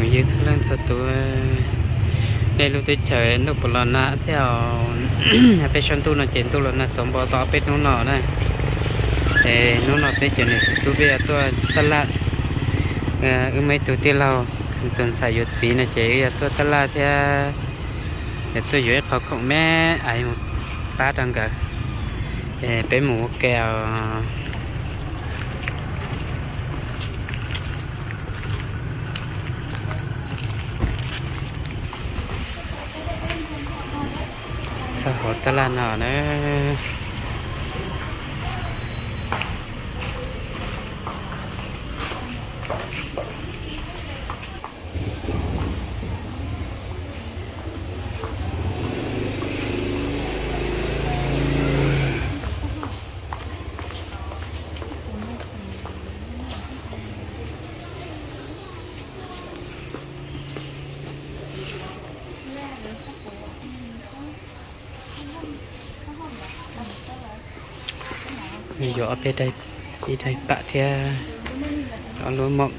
Yog txhua leej txhua tus, nej lub teb chaws ntuj puas los nag thiab? Peb sab ntuj no ces ntuj los nag xov npo tau peb hnub no na. Es hnub no peb cov niam txiv tub peb yuav tuaj tab laj. Wb muaj ib tug tij laug, tus ntxhais yuav txiv no ces wb yuav tuaj tab laj thiab, yuav tuaj yuav ib qho khoom me ais mus pab rau nkawd. Es peb mus ua ke os. Txog hauv tab laj no na. Yuav ob peb daim, ib daim pam thiab ob lub moom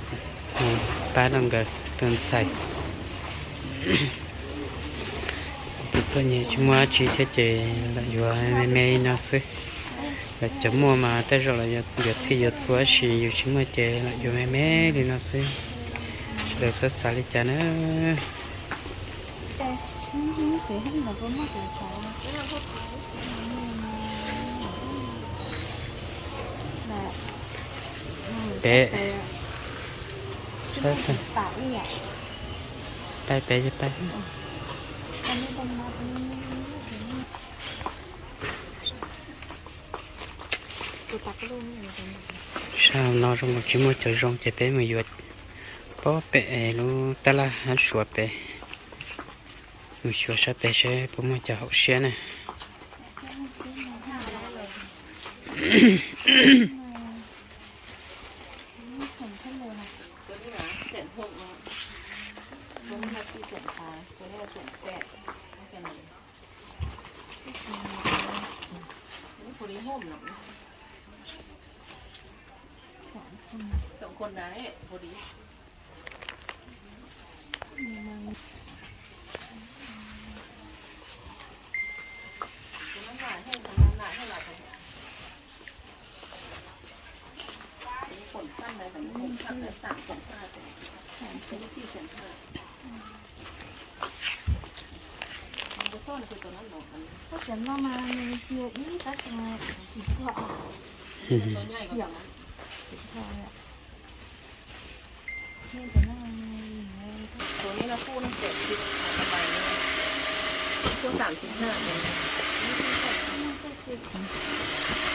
pab rau nkawd tus ntxhais. Tus tuaj nyias tsis muaj dab tsi thiab ces lam yuav me me li no xwb. Lawv cov muaj mas tej zaum lawv yuav txhij yuav txhua, tab sis yus tsis muaj ces lam yuav me me li no xwb. Sawv daws txhob xav li cas na. Peb, peb, peb, peb. Sab no zoo tsis muaj cov zoo ces peb mus yuav pob pem lub tab laj hab suav pem. Mus xyuas sab pem seb puas muaj cov haum siab na.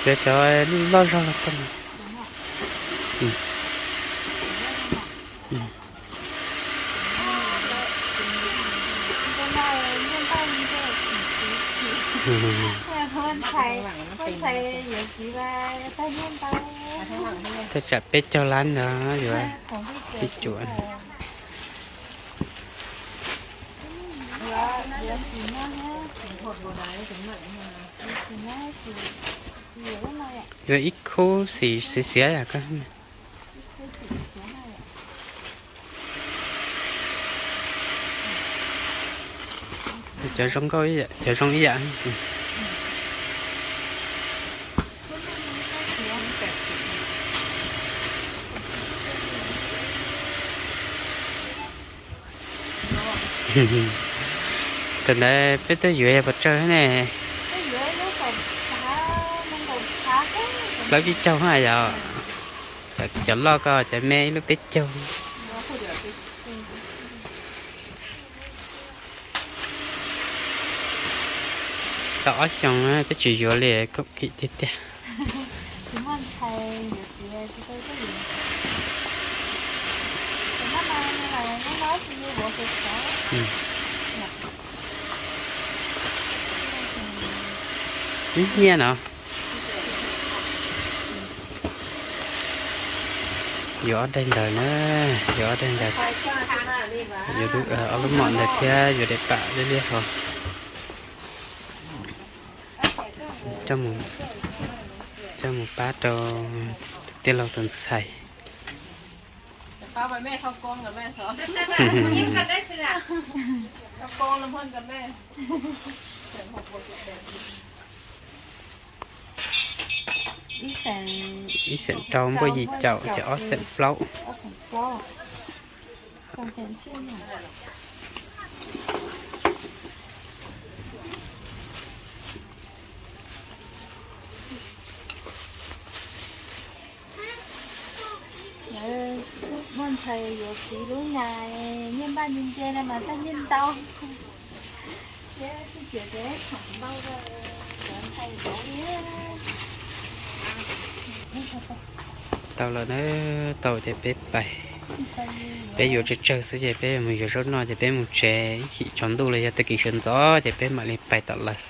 Cov, cov loj zog los tau. Tej tsam peb caug lab ntawd yuav tib cuam. Yuav ib khub xim xiav xiav yom. Cov zoo nkauj, cov zoo ib yam. Tam ntawd peb twb yuav yog pes tsawg ne? Plaub tsib caug na yom. Cov loj ko cov me ib lub peb caug. Tau ob xyoos twb tsis yuav li, kaum kim tiag tiag. Ib nyiaj no. Yuav ob daim ntawd na, yuav ob daim ntawd, yuav ob lub mom ntawd thiab yuav daim pam liab liab hos. Coj mus pab rau tus tij laug tus ntxhais. Ib xeem rau npuaj yim caum ces ob xeem plaub. Muaj ntxhais yuav txiv lub nyas, nyiaj npaj nyiaj nce no mas tag nyiaj ntau. Tau lawm na, tau ces peb pais. Peb yuav tsawg tsawg xwb ces peb mus yuav zaub noj ces peb mus tsev, ib chim tsaus ntuj los yog tag kis sawv ntxov ces peb mam li pais tom lawv.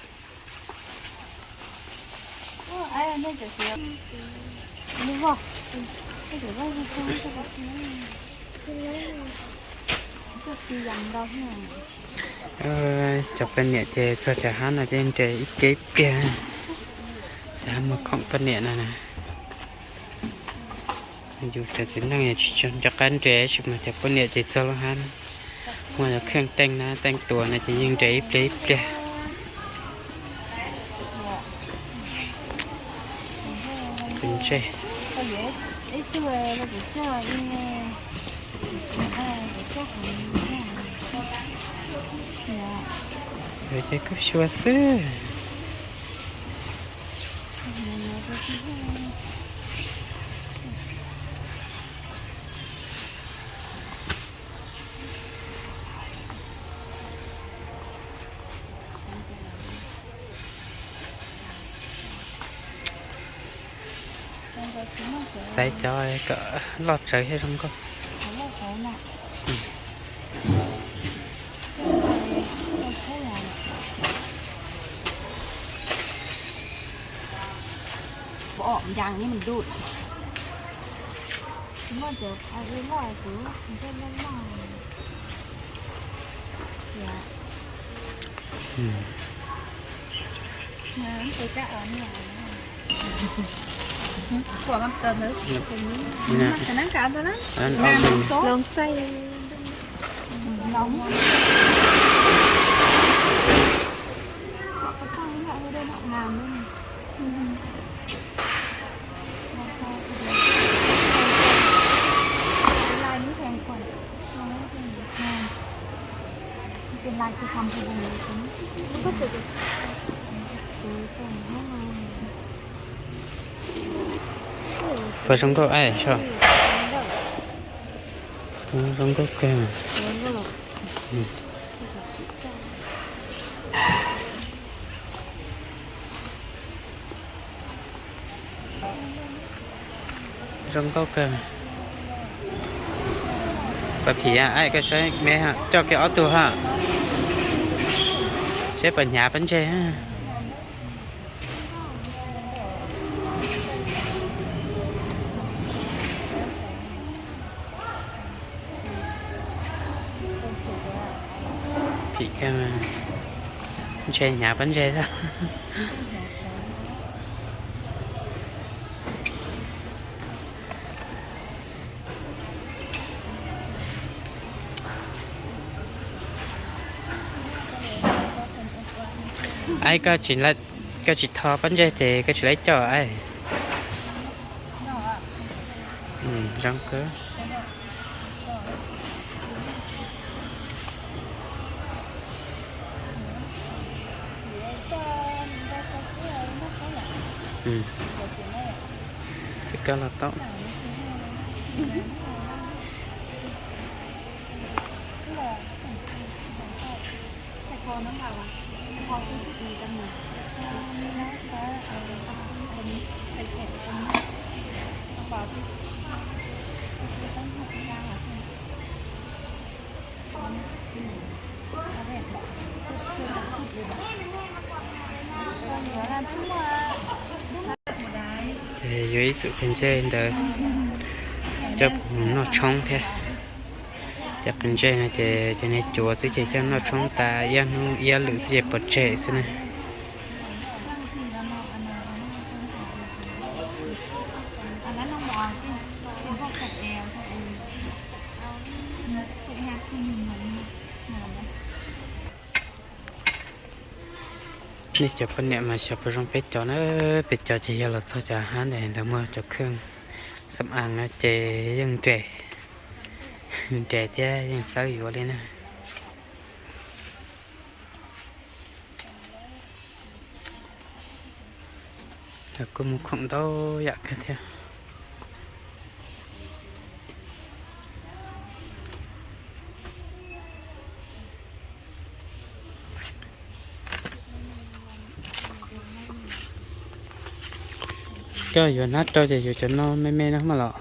Cov poj niam ces txog cov hab no ces nres ib pliag ib pliag. Cov hab muag khoom poj niam no na. Yus cov txiv neej tsis nco qab nres, tsis mas cov poj niam ces txog lub hab muaj cov kheej teej na teej tuas no ces yeej nres ib pliag ib pliag. Ntsej. Ces kub xyua xwb. Xaiv cov kom loj tsawv thiab zoo nkauj. Puas zoo nkauj ai so? Zoo nkauj kawg. Zoo nkauj kawg. Pas phim, aim koj saib me, coj kiag ob tug ha. Seb puas hnyav pob ntseg. Phim kawg, ntshe hnyav pob ntseg xwb. Aib, koj tsis tho pob ntseg ces koj tsis laib coj aib. Zoo kawg. Koj los tau. Ces yuav ib txwm qhov ntsej ntawd coj mus noj tshoob thiab. Cov qhov ntsej no ces cov niag cuav xwb ces coj noj tshoob tas ib hnub ib lwm xwb ces pov tseg xwb na. Nej cov poj niam mas xyov puas zoo peb cov na, peb cov ces yog los txog cov hab ntawd lawv muag cov kheej xam aav no ces yeej nres, nres thiab yeej xawb yuav li na. Lawv kuj muag khoom ntau yam kawg thiab. Koj yuav hnab rau ces yuav cov no me me no mas los.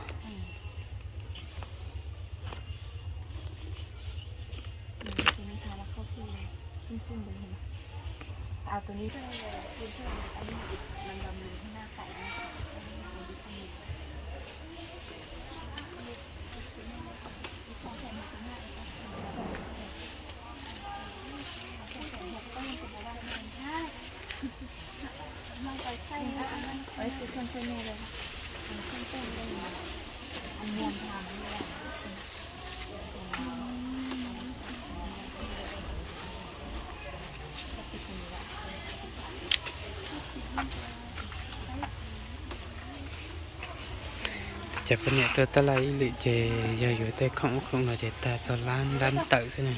Cov poj niam tuaj tab laj ib lwm ces yog yuav tej khoom ub khoom no ces tag txog lab lab tawm xwb na.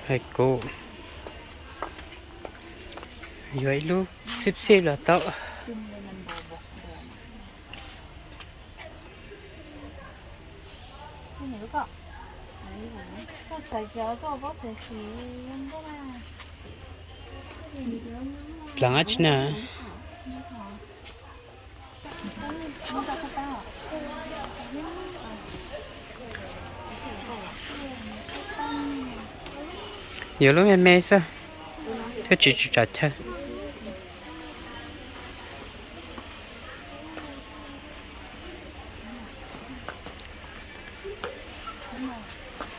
Hais kuv yuav ib lub xib xib los tau. Dlaab dab tsi na? Yuav lub me me xwb, thiab tsis tsis tsav chaw.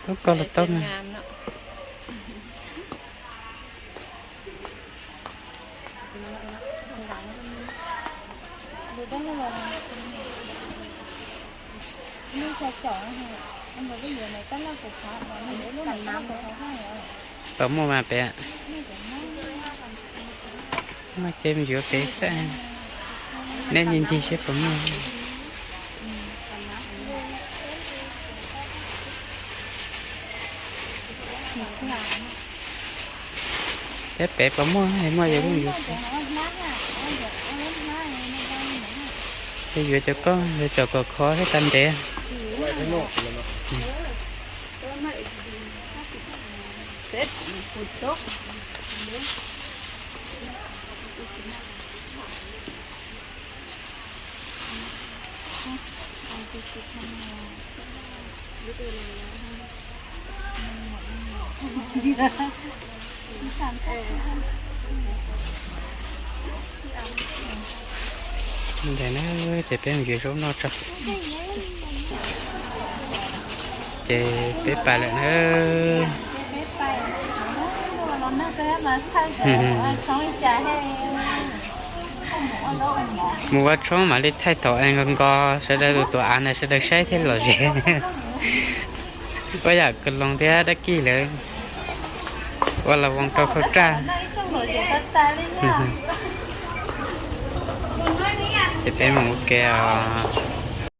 Lub koj los tau na. Pom muaj mas pem. Muaj ces yuav pem xwb. Neb ncig ncig seb puas muaj. Peb pem puas muaj, muaj yuav kuj yuav. Ces yuav cov koj, yuav cov kom khov thiab tag ntev. Ntawm na, ces peb mus yuav zaub noj tso. Ces peb pais lawm na. Mus ua tshoob mam li thaij thaum es nko nko sawv daws tus tuav av ntawd sawv daws saib thiaj lom zem. Ua yam kwv loos thiab dab kis lawm. Ua los voos rau khau raj. Ces peb mus ua ke os.